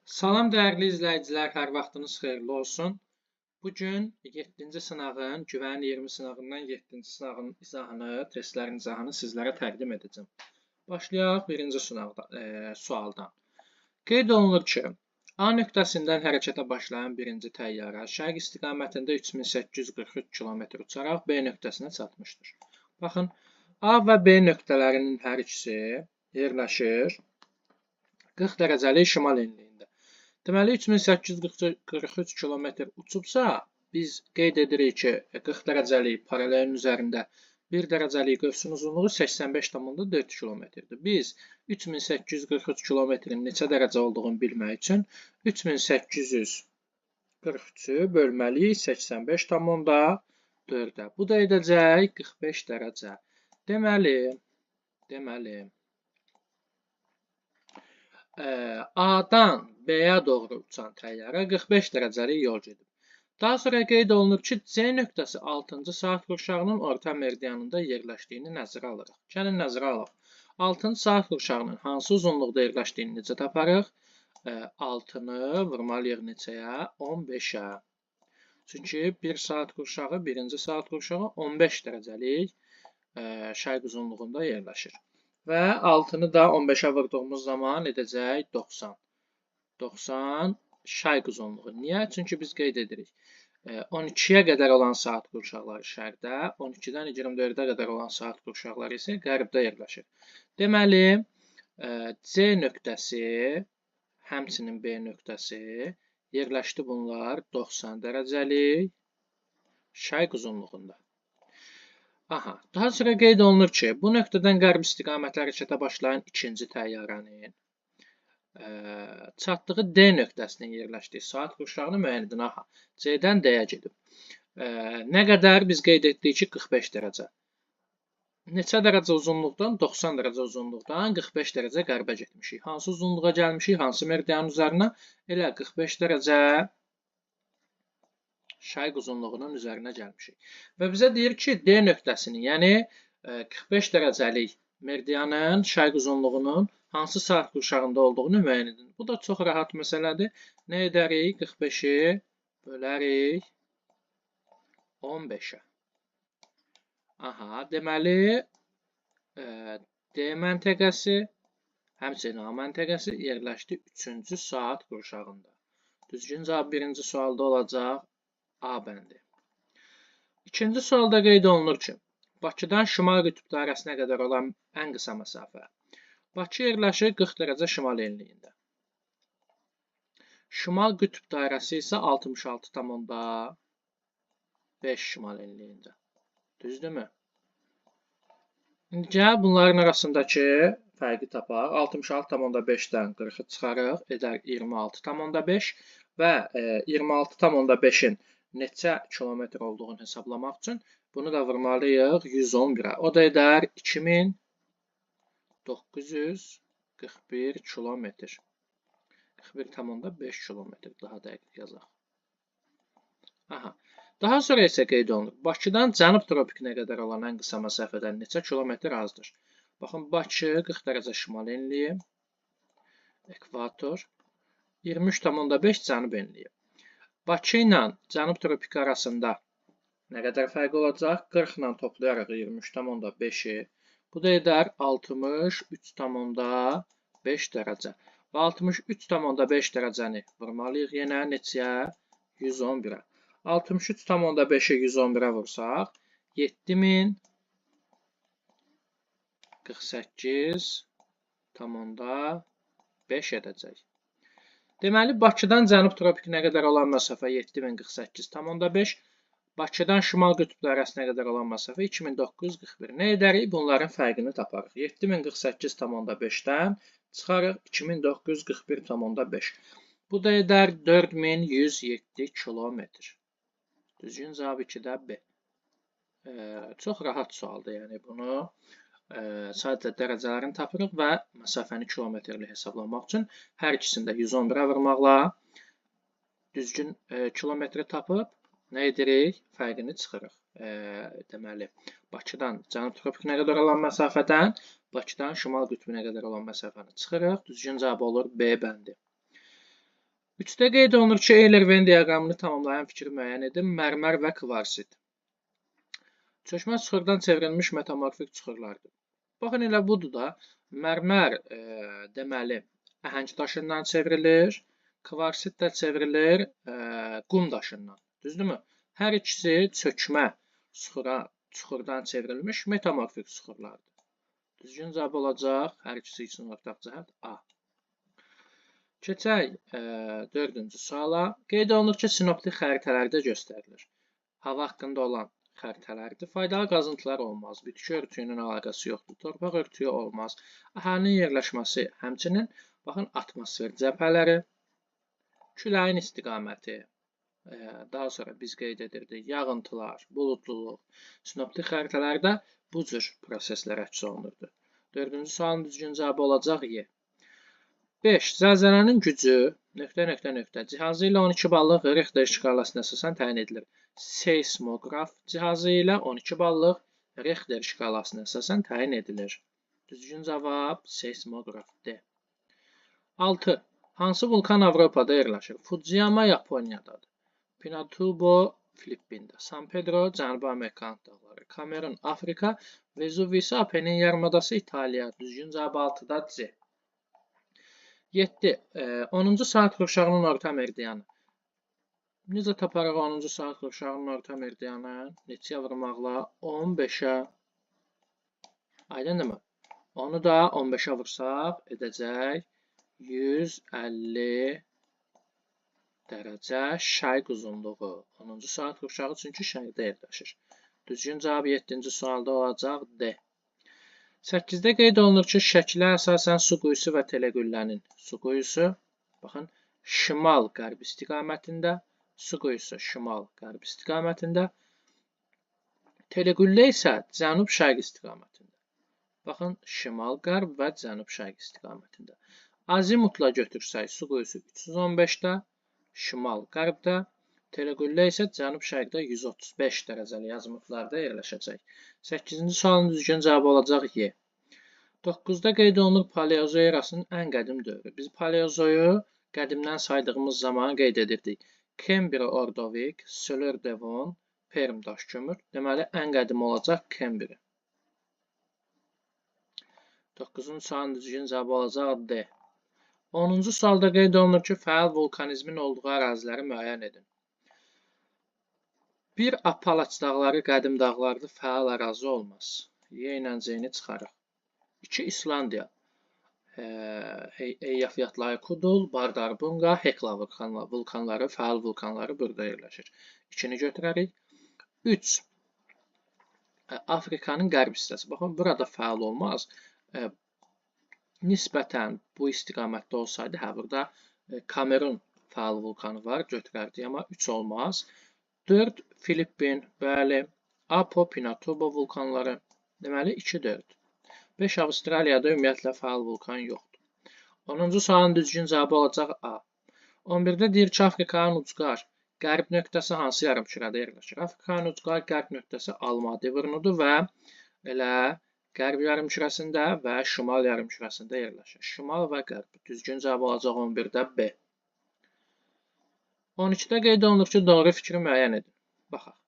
Salam dəyərli izləyicilər, hər vaxtınız xeyirli olsun. Bu gün 7-ci sınağın, Güvən 20 sınağından 7-ci sınağın izahını, testlərin izahını sizlərə təqdim edəcəm. Başlayaq birinci sınaqda, sualdan. Qeyd olunur ki, A nöqtəsindən hərəkətə başlayan birinci təyyarə şərq istiqamətində 3843 km uçaraq B nöqtəsinə çatmışdır. Baxın, A və B nöqtələrinin hər ikisi yerləşir 40 dərəcəlik şimal enliyində. Deməli, 3843 km uçubsa, biz qeyd edirik ki, 40 dərəcəlik paralelin üzərində 1 dərəcəlik qövsün uzunluğu 85,4 kilometrdir. Biz 3843 kilometrin neçə dərəcə olduğunu bilmək üçün 3843-ü bölməliyik 85,4-ə. Bu da edəcək 45 dərəcə. Deməli, A-dan B-yə doğru uçan təyyarə 45 dərəcəlik yol gedib. Daha sonra qeyd olunur ki, C nöqtəsi 6-cı saat qurşağının orta meridianında yerləşdiyini nəzərə alırıq. Gəlin nəzərə alaq. 6-cı saat qurşağının hansı uzunluqda yerləşdiyini necə taparıq? 6-nı vurmalıyıq neçəyə? 15-ə. Çünki 1 saat qurşağı, 1-ci saat qurşağı 15 dərəcəlik şərq uzunluğunda yerləşir. Və 6-nı da 15-ə vurduğumuz zaman edəcək 90. 90 şərq uzunluğu. Niyə? Çünki biz qeyd edirik. 12-yə qədər olan saat qurşaqları şərqdə, 12-dən 24-ə qədər olan saat qurşaqları isə qərbdə yerləşir. Deməli, C nöqtəsi, həmçinin B nöqtəsi yerləşdi bunlar 90 dərəcəlik şərq uzunluğunda. Aha, daha sonra qeyd olunur ki, bu nöqtədən qərb istiqamətli hərəkətə başlayan ikinci təyyarənin çatdığı D nöqtəsinin yerləşdiyi saat qurşağını müəyyən edin. Aha, C-dən D-yə gedib. Nə qədər biz qeyd etdik ki, 45 dərəcə. Neçə dərəcə uzunluqdan? 90 dərəcə uzunluqdan 45 dərəcə qərbə getmişik. Hansı uzunluğa gəlmişik? Hansı meridianın üzərinə? Elə 45 dərəcə şərq uzunluğunun üzərinə gəlmişik. Və bizə deyir ki, D nöqtəsinin, yəni 45 dərəcəlik meridianın şərq uzunluğunun hansı saat qurşağında olduğunu müəyyən edin. Bu da çox rahat məsələdir. Nə edərik? 45-i bölərik 15-ə. Aha, deməli, D məntəqəsi, həmçinin A məntəqəsi yerləşdi 3-cü saat qurşağında. Düzgün cavab birinci sualda olacaq A bəndi. İkinci sualda qeyd olunur ki, Bakıdan Şimal qütb dairəsinə qədər olan ən qısa məsafə. Bakı yerləşir 40 dərəcə şimal enliyində. Şimal qütb dairəsi isə 66,5 şimal enliyində. Düzdürmü? İndi gəl bunların arasındakı fərqi tapaq. 66,5-dən 40-ı çıxarıq, edər 26,5 və 26,5-in neçə kilometr olduğunu hesablamaq üçün bunu da vurmalıyıq 111-ə. O da edər 2941 kilometr. 41,5 kilometr daha dəqiq yazaq. Aha. Daha sonra isə qeyd olunur. Bakıdan Cənub tropikinə qədər olan ən qısa məsafədən neçə kilometr azdır? Baxın, Bakı 40 dərəcə şimal enliyi, ekvator, 23,5 cənub enliyi. Bakı ilə Cənub tropiki arasında nə qədər fərq olacaq? 40 ilə toplayaraq 23,5-i. Bu da edər 63,5 dərəcə. Və 63,5 dərəcəni vurmalıyıq yenə neçəyə? 111-ə. 63,5-i 111-ə vursaq, 7048,5 edəcək. Deməli, Bakıdan Cənub tropikinə qədər olan məsafə 7048,5, Bakıdan Şimal qütb dairəsinə qədər olan məsafə 2941. Nə edərik? Bunların fərqini taparıq. 7048,5-dən çıxarıq 2941,5. Bu da edər 4107 kilometr. Düzgün cavab 2-də B. Çox rahat sualdır. Yəni bunu sadəcə dərəcələrini tapırıq və məsafəni kilometrli hesablamaq üçün hər ikisində 111-ə vurmaqla düzgün kilometri tapıb nə edirik? Fərqini çıxırıq. Deməli, Bakıdan Cənub tropikinə qədər olan məsafədən Bakıdan Şimal qütbünə qədər olan məsafəni çıxırıq. Düzgün cavab olur B bəndi. 3-də qeyd olunur ki, Euler-Venn diaqramını tamamlayan fikri müəyyən edin. Mərmər və kvarsit. Çökmə çuxurdan çevrilmiş metamorfik çuxurlardır. Baxın, elə budur da. Mərmər deməli əhəng daşından çevrilir, kvarsit də çevrilir qum daşından. Düzdürmü? Hər ikisi çökmə çuxurdan çevrilmiş metamorfik çuxurlardır. Düzgün cavab olacaq hər ikisi üçün ortaq cəhət A. Keçək 4-cü suala. Qeyd olunur ki, sinoptik xəritələrdə göstərilir. Hava haqqında olan xəritələrdir. Faydalı qazıntılar olmaz. Bitki örtüyünün əlaqəsi yoxdur. Torpaq örtüyü olmaz. Əhalinin yerləşməsi həmçinin, baxın, atmosfer cəbhələri, küləyin istiqaməti, daha sonra biz qeyd edirdik yağıntılar, buludluluq. Sinoptik xəritələrdə bu cür proseslər əks olunurdu. 4-cü sualın düzgün cavabı olacaq Y. 5. Zəlzələnin gücü nöqtə, nöqtə, nöqtə cihazı ilə 12 ballıq Richter şkalasına əsasən təyin edilir. Seismoqraf cihazı ilə 12 ballıq Richter şkalasına əsasən təyin edilir. Düzgün cavab seismoqraf D. 6. Hansı vulkan Avropada yerləşir? Fujiyama Yaponiyadadır. Pinatubo Filippində, San Pedro Cənubi Amerika dağları, Kamerun Afrika, Vezuvi isə Apenin yarımadası İtaliya. Düzgün cavab 6-da C. 7. 10-cu saat qurşağının orta meridianı. Necə taparıq 10-cu saat qurşağının orta meridianı? Neçəyə vurmaqla? 15-ə. Aydındırmı? Onu da 15-ə vursaq edəcək 150 dərəcə şərq uzunluğu. 10-cu saat qurşağı çünki şərqdə yerləşir. Düzgün cavab 7-ci sualda olacaq D. 8-də qeyd olunur ki, şəklə əsasən su quyusu və teleqüllənin su quyusu, baxın, şimal-qərb istiqamətində, su quyusu şimal-qərb istiqamətində, teleqüllə isə cənub-şərq istiqamətində. Baxın, şimal-qərb və cənub-şərq istiqamətində. Azimutla götürsək, su quyusu 315-də, şimal-qərbdə, teleqüllə isə cənub-şərqdə 135 dərəcəli azimutlarda yerləşəcək. 8-ci sualın düzgün cavabı olacaq Y. 9-da qeyd olunur Paleozoy erasının ən qədim dövrü. Biz Paleozoyu qədimdən saydığımız zaman qeyd edirdik. Kembri Ordovik, Silur Devon, Perm daşkömür. Deməli, ən qədim olacaq Kembri. 9-cu sualın düzgün cavabı olacaq D. 10-cu sualda qeyd olunur ki, fəal vulkanizmin olduğu əraziləri müəyyən edin. Bir Apalaç dağları qədim dağlardır, fəal ərazi olmaz. Y ilə C-ni çıxarıq. 2 İslandiya, Eyjafjallajökull, Bardarbunga, Hekla vulkanları, fəal vulkanları burada yerləşir. 2-ni götürərik. 3 Afrikanın qərb hissəsi. Baxın, burada fəal olmaz. Nisbətən bu istiqamətdə olsaydı, hə, burada Kamerun fəal vulkanı var, götürərdik, amma 3 olmaz. 4 Filippin, bəli, Apo, Pinatubo vulkanları, deməli 2, 4. 5 Avstraliyada ümumiyyətlə fəal vulkan yoxdur. 10-cu sualın düzgün cavabı olacaq A. 11-də deyir ki, Afrikanın ucqar qərb nöqtəsi hansı yarımkürədə yerləşir? Afrikanın ucqar qərb nöqtəsi Almaty burnudur və elə qərb yarımkürəsində və şimal yarımkürəsində yerləşir. Şimal və qərb. Düzgün cavab olacaq 11-də B. 12-də qeyd olunur ki, doğru fikri müəyyən edin. Baxaq.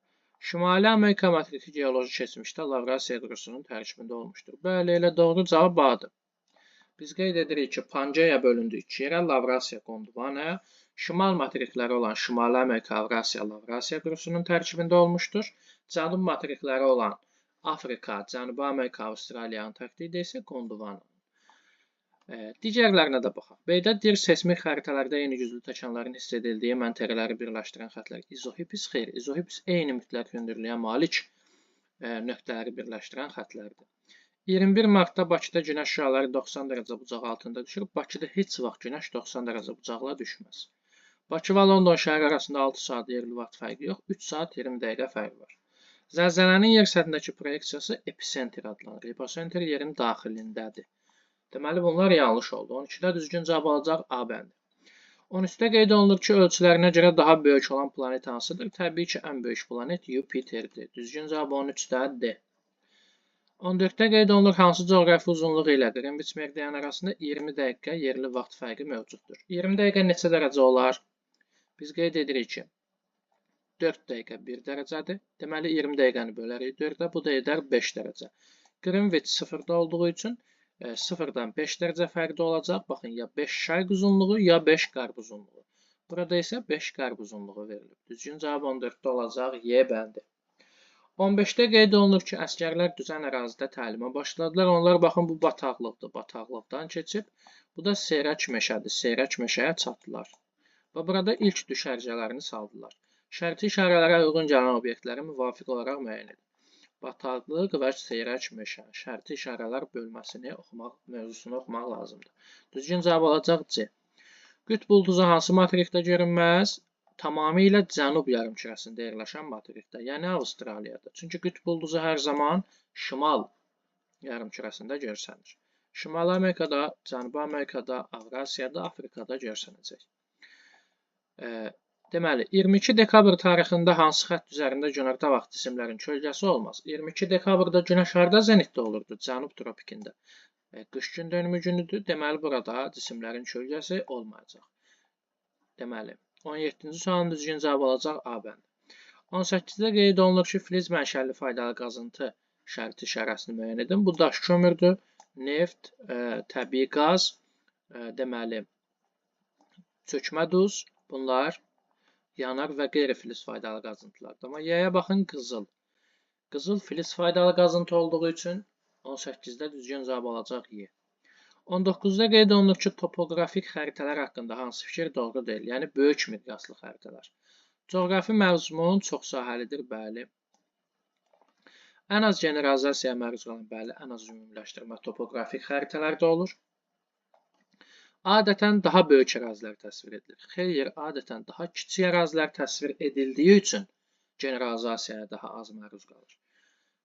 Şimali Amerika materiki geoloji keçmişdə Lavrasiya qurusunun tərkibində olmuşdur. Bəli, elə doğru cavab A-dır. Biz qeyd edirik ki, Pangeya bölündü iki yerə, Lavrasiya, Gondvanaya. Şimal materikləri olan Şimali Amerika, Avrasiya, Lavrasiya qurusunun tərkibində olmuşdur. Cənub materikləri olan Afrika, Cənubi Amerika, Avstraliya, Antarktida isə Gondvana. Digərlərinə də baxaq. B-də deyir, seismik xəritələrdə eyni güclü təkanların hiss edildiyi məntəqələri birləşdirən xətlər. İzohipis xeyr. İzohipis eyni mütləq hündürlüyə malik nöqtələri birləşdirən xətlərdir. 21 Martda Bakıda günəş şüaları 90 dərəcə bucağı altında düşür. Bakıda heç vaxt günəş 90 dərəcə bucaqla düşməz. Bakı və London şəhəri arasında 6 saat yerli vaxt fərqi yox, 3 saat 20 dəqiqə fərq var. Zəlzələnin yer səthindəki proyeksiyası episentr adlanır. Hiposentr yerin daxilindədir. Deməli, bunlar yanlış oldu. 12-də düzgün cavab alacaq A bəndi. 13-də qeyd olunur ki, ölçülərinə görə daha böyük olan planet hansıdır? Təbii ki, ən böyük planet Yupiterdir. Düzgün cavab 13-də D. 14-də qeyd olunur hansı coğrafi uzunluğu ilə Qrinviç meridianı arasında 20 dəqiqə yerli vaxt fərqi mövcuddur. 20 dəqiqə neçə dərəcə olar? Biz qeyd edirik ki, 4 dəqiqə 1 dərəcədir. Deməli, 20 dəqiqəni bölərik 4-ə, bu da edər 5 dərəcə. Greenwich 0-da olduğu üçün 0-dan 5 dərəcə fərqli olacaq. Baxın, ya 5 şərq uzunluğu, ya 5 qərb uzunluğu. Burada isə 5 qərb uzunluğu verilib. Düzgün cavab 14-də olacaq Y bəndi. 15-də qeyd olunur ki, əsgərlər düzən ərazidə təlimə başladılar. Onlar, baxın, bu bataqlıqdır. Bataqlıqdan keçib, bu da seyrək meşədir. Seyrək meşəyə çatdılar. Və burada ilk düşərgələrini saldılar. Şərti işarələrə uyğun gələn obyektləri müvafiq olaraq müəyyən edin. Bataqlıq və seyrək meşə. Şərti işarələr bölməsini oxumaq, mövzusunu oxumaq lazımdır. Düzgün cavab olacaq C. Qütb ulduzu hansı materikdə görünməz? Tamamilə cənub yarımkürəsində yerləşən materikdə, yəni Avstraliyada. Çünki qütb ulduzu hər zaman şimal yarımkürəsində görsənir. Şimali Amerikada, Cənubi Amerikada, Avrasiyada, Afrikada görsənəcək. Deməli, 22 dekabr tarixində hansı xətt üzərində günorta vaxt cisimlərin kölgəsi olmaz? 22 dekabrda günəş harda zenitdə olurdu? Cənub tropikində. Qış gün dönümü günüdür. Deməli, burada cisimlərin kölgəsi olmayacaq. Deməli, 17-ci sualın düzgün cavabı olacaq A bəndi. 18-də qeyd olunur ki, filiz mənşəli faydalı qazıntı şərti işarəsini müəyyən edin. Bu daş kömürdür, neft, təbii qaz, deməli, çökmə duz, bunlar yanar və qeyri-filiz faydalı qazıntılardır. Amma Y-yə baxın, qızıl. Qızıl filiz faydalı qazıntı olduğu üçün 18-də düzgün cavab olacaq Y. 19-da qeyd olunur ki, topoqrafik xəritələr haqqında hansı fikir doğru deyil? Yəni, böyük miqyaslı xəritələr. Coğrafi məzmun çox sahəlidir, bəli. Ən az generalizasiyaya məruz qalan, bəli, ən az ümumiləşdirmə topoqrafik xəritələrdə olur. Adətən daha böyük ərazilər təsvir edilir. Xeyr, adətən daha kiçik ərazilər təsvir edildiyi üçün generalizasiyaya daha az məruz qalır.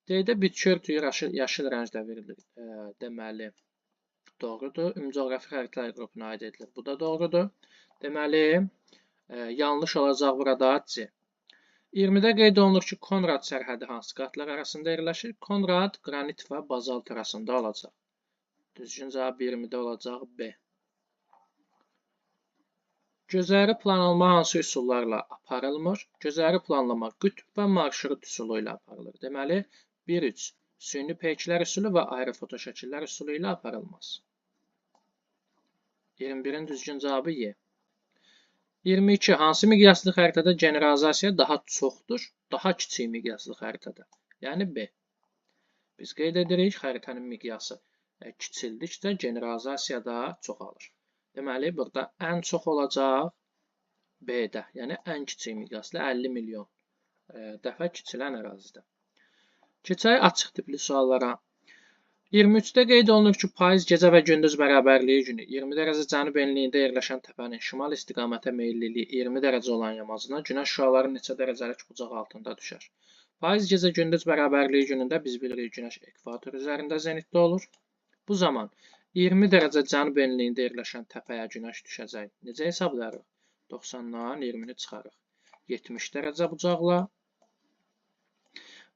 D-də bitki örtüyü yaşıl rəngdə verilir, deməli, doğrudur. Ümumi coğrafi xəritələr qrupuna aid edilir. Bu da doğrudur. Deməli, yanlış olacaq burada C. 20-də qeyd olunur ki, Konrad sərhədi hansı qatlar arasında yerləşir? Konrad qranit və bazalt arasında olacaq. Düzgün cavab 20-də olacaq B. Gözəri planlama hansı üsullarla aparılmır? Gözəri planlama qütb və marşrut üsulu ilə aparılır. Deməli, 1-3 süni peyklər üsulu və ayrı fotoşəkillər üsulu ilə aparılmaz. 21-in düzgün cavabı Y. 22. Hansı miqyaslı xəritədə generalizasiya daha çoxdur? Daha kiçik miqyaslı xəritədə. Yəni B. Biz qeyd edirik, xəritənin miqyası kiçildikcə generalizasiya da çoxalır. Deməli, burada ən çox olacaq B-də, yəni ən kiçik miqyaslı 50 milyon dəfə kiçilən ərazidə. Keçək açıq tipli suallara. 23-də qeyd olunur ki, payız gecə və gündüz bərabərliyi günü 20 dərəcə cənub enliyində yerləşən təpənin şimal istiqamətə meyilliliyi 20 dərəcə olan yamacına günəş şüaları neçə dərəcəlik bucaq altında düşər? Payız gecə gündüz bərabərliyi günündə biz bilirik günəş ekvator üzərində zenitdə olur. Bu zaman 20 dərəcə cənub enliyində yerləşən təpəyə günəş düşəcək. Necə hesablayarıq? 90-dan 20-ni çıxarıq. 70 dərəcə bucaqla.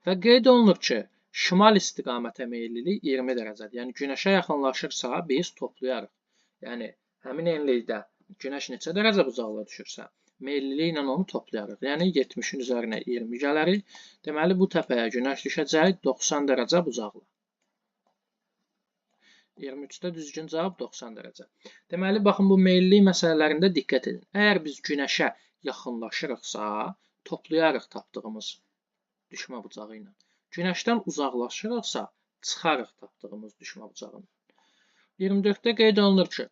Və qeyd olunur ki, şimal istiqamətə meyillilik 20 dərəcədir. Yəni, günəşə yaxınlaşırsa, biz toplayarıq. Yəni, həmin enlikdə günəş neçə dərəcə bucaqla düşürsə, meyilliliklə onu toplayarıq. Yəni, 70-in üzərinə 20 gələrik. Deməli, bu təpəyə günəş düşəcək 90 dərəcə bucaqla. 23-də düzgün cavab 90 dərəcə. Deməli, baxın, bu meyillilik məsələlərində diqqət edin. Əgər biz günəşə yaxınlaşırıqsa, toplayarıq tapdığımız düşmə bucağı ilə. Günəşdən uzaqlaşırıqsa, çıxarıq tapdığımız düşmə bucağından. 24-də qeyd olunur ki,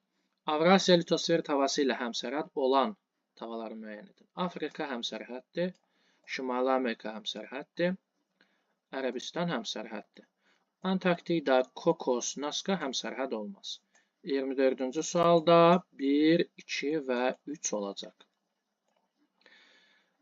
Avrasiya litosfer tavası ilə həmsərhəd olan tavaları müəyyən edin. Afrika həmsərhəddir, Şimali Amerika həmsərhəddir, Ərəbistan həmsərhəddir. Antarktida, Kokos, Nazka həmsərhəd olmaz. 24-cü sualda 1, 2 və 3 olacaq.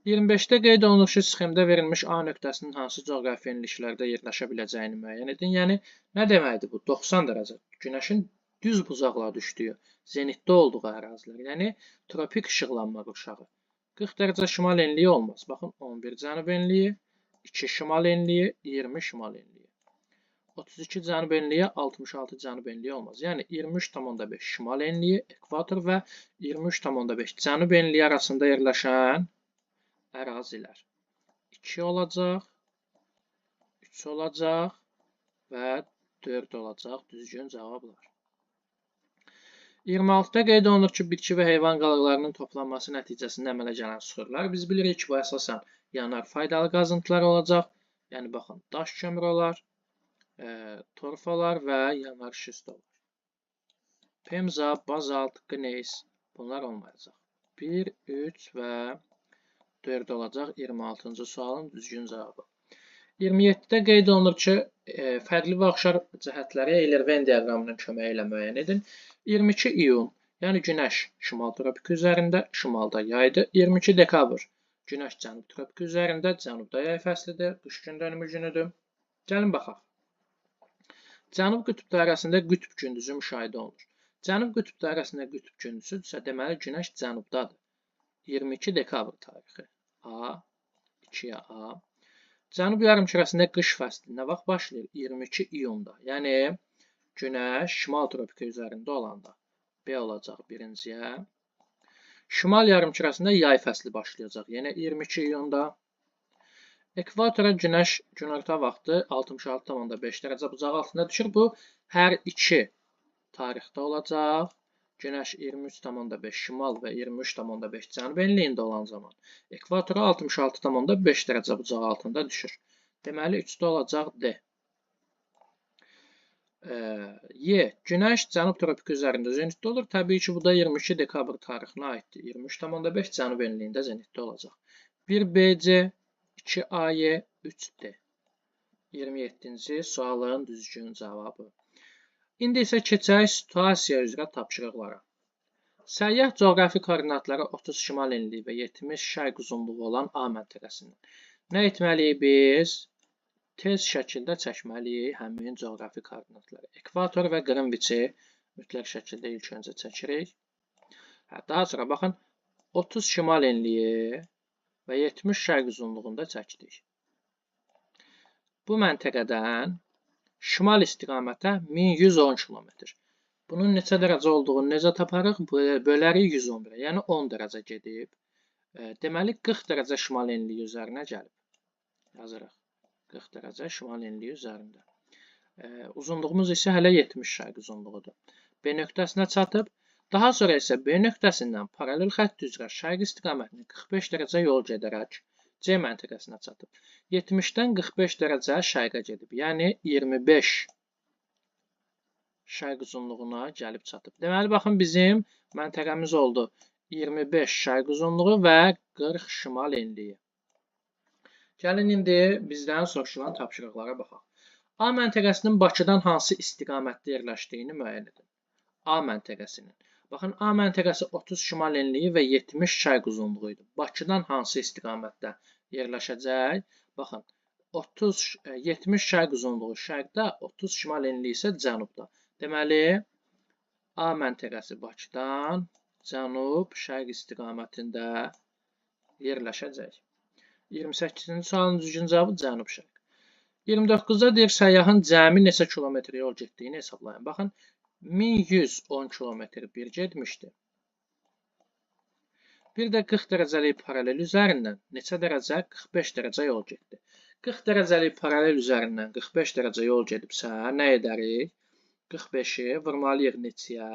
25-də qeyd olunur ki, sxemdə verilmiş A nöqtəsinin hansı coğrafi enliklərdə yerləşə biləcəyini müəyyən edin. Yəni, nə deməkdir bu? 90 dərəcə. Günəşin düz bucaqla düşdüyü, zenitdə olduğu ərazilər. Yəni, tropik işıqlanma qurşağı. 40 dərəcə şimal enliyi olmaz. Baxın, 11 cənub enliyi, 2 şimal enliyi, 20 şimal enliyi. 32 cənub enliyi, 66 cənub enliyi olmaz. Yəni 23,5 şimal enliyi, ekvator və 23,5 cənub enliyi arasında yerləşən ərazilər. 2 olacaq, 3 olacaq və 4 olacaq düzgün cavablar. 26-da qeyd olunur ki, bitki və heyvan qalıqlarının toplanması nəticəsində əmələ gələn süxurlar. Biz bilirik ki, bu əsasən yanar faydalı qazıntılar olacaq. Yəni, baxın, daş kömür olar, torf olar və yanar şist olar. Pemza, bazalt, qneys bunlar olmayacaq. 1, 3 və 4 olacaq 26-cı sualın düzgün cavabı. 27-də qeyd olunur ki, fərqli və oxşar cəhətləri Euler-Venn diaqramının köməyi ilə müəyyən edin. 22 iyun, yəni günəş şimal tropiki üzərində, şimalda yaydır. 22 dekabr, günəş cənub tropiki üzərində, cənubda yay fəslidir, qış gün dönümü günüdür. Gəlin baxaq. Cənub qütb dairəsində qütb gündüzü müşahidə olunur. Cənub qütb dairəsində qütb gündüzüdürsə, deməli günəş cənubdadır. 22 dekabr tarixi. A, 2-yə A. Cənub yarımkürəsində qış fəsli nə vaxt başlayır? 22 iyunda. Yəni günəş şimal tropiki üzərində olanda. B olacaq birinciyə. Şimal yarımkürəsində yay fəsli başlayacaq. Yenə 22 iyunda. Ekvatora günəş günorta vaxtı 66,5 dərəcə bucağı altında düşür. Bu, hər iki tarixdə olacaq. Günəş 23,5 şimal və 23,5 cənub enliyində olan zaman ekvatora 66,5 dərəcə bucağı altında düşür. Deməli, 3-də olacaq D. Y. Günəş cənub tropiki üzərində zenitdə olur. Təbii ki, bu da 22 dekabr tarixinə aiddir. 23,5 cənub enliyində zenitdə olacaq. 1BC, 2AY, 3D. 27-ci sualın düzgün cavabı. İndi isə keçək situasiya üzrə tapşırıqlara. Səyyah coğrafi koordinatları 30 şimal enliyi və 70 şərq uzunluğu olan A məntəqəsindən. Nə etməliyik biz? Tez şəkildə çəkməliyik həmin coğrafi koordinatları. Ekvator və Qrinviçi mütləq şəkildə ilk öncə çəkirik. Daha sonra baxın, 30 şimal enliyi və 70 şərq uzunluğunda çəkdik. Bu məntəqədən şimal istiqamətə 1110 km. Bunun neçə dərəcə olduğunu necə taparıq? Bölərik 111-ə, yəni 10 dərəcə gedib. Deməli, 40 dərəcə şimal enliyi üzərinə gəlib. Yazırıq. 40 dərəcə şimal enliyi üzərində. Uzunluğumuz isə hələ 70 şərq uzunluğudur. B nöqtəsinə çatıb. Daha sonra isə B nöqtəsindən paralel xətt üzrə şərq istiqamətini 45 dərəcə yol gedərək C məntəqəsinə çatıb. 70-dən 45 dərəcə şərqə gedib, yəni 25 şərq uzunluğuna gəlib çatıb. Deməli, baxın, bizim məntəqəmiz oldu 25 şərq uzunluğu və 40 şimal enliyi. Gəlin indi bizdən soruşulan tapşırıqlara baxaq. A məntəqəsinin Bakıdan hansı istiqamətdə yerləşdiyini müəyyən edin. A məntəqəsinin. Baxın, A məntəqəsi 30 şimal enliyi və 70 şərq uzunluğu idi. Bakıdan hansı istiqamətdə yerləşəcək? Baxın, 70 şərq uzunluğu şərqdə, 30 şimal enliyi isə cənubda. Deməli, A məntəqəsi Bakıdan cənub şərq istiqamətində yerləşəcək. 28-ci sualın düzgün cavabı cənub şərq. 29-da deyir, səyyahın cəmi neçə kilometr yol getdiyini hesablayın. Baxın, 1110 kilometr bir getmişdi. Bir də 40 dərəcəlik paralel üzərindən neçə dərəcə? 45 dərəcə yol getdi. 40 dərəcəlik paralel üzərindən 45 dərəcə yol gedibsə, nə edərik? 45-i vurmalıyıq neçəyə?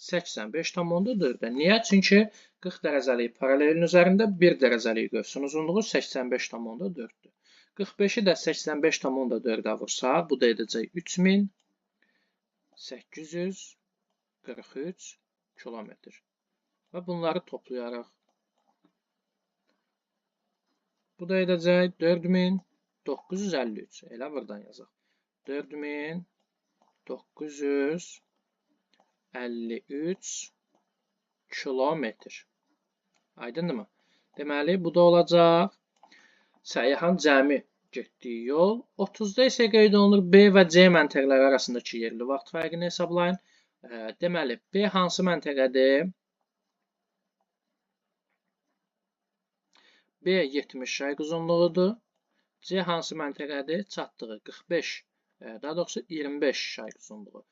85,4-ə. Niyə? Çünki 40 dərəcəlik paralelin üzərində 1 dərəcəlik qövsün uzunluğu 85,4-dür. 45-i də 85,4-ə vursaq, bu da edəcək 3843 kilometr. Və bunları toplayaraq bu da edəcək 4953. Elə buradan yazaq. 4953 kilometr. Aydındırmı? Deməli, bu da olacaq səyyahın cəmi getdiyi yol. 30-da isə qeyd olunur B və C məntəqələri arasındakı yerli vaxt fərqini hesablayın. Deməli, B hansı məntəqədir? B 70 şərq uzunluğudur. C hansı məntəqədir? Çatdığı 45 Daha doğrusu 25 şərq uzunluğu.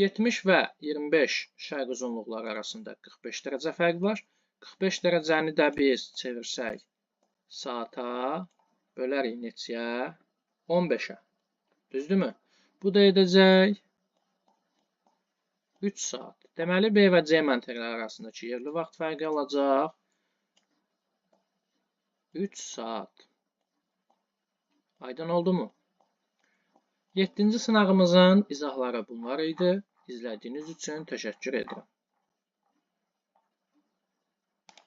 70 və 25 şərq uzunluqları arasında 45 dərəcə fərq var. 45 dərəcəni də biz çevirsək saata, bölərik neçəyə? 15-ə. Düzdürmü? Bu da edəcək 3 saat. Deməli, B və C məntiqələri arasındakı yerli vaxt fərqi olacaq 3 saat. Aydın oldu mu? 7-ci sınağımızın izahları bunlar idi. İzlədiyiniz üçün təşəkkür edirəm.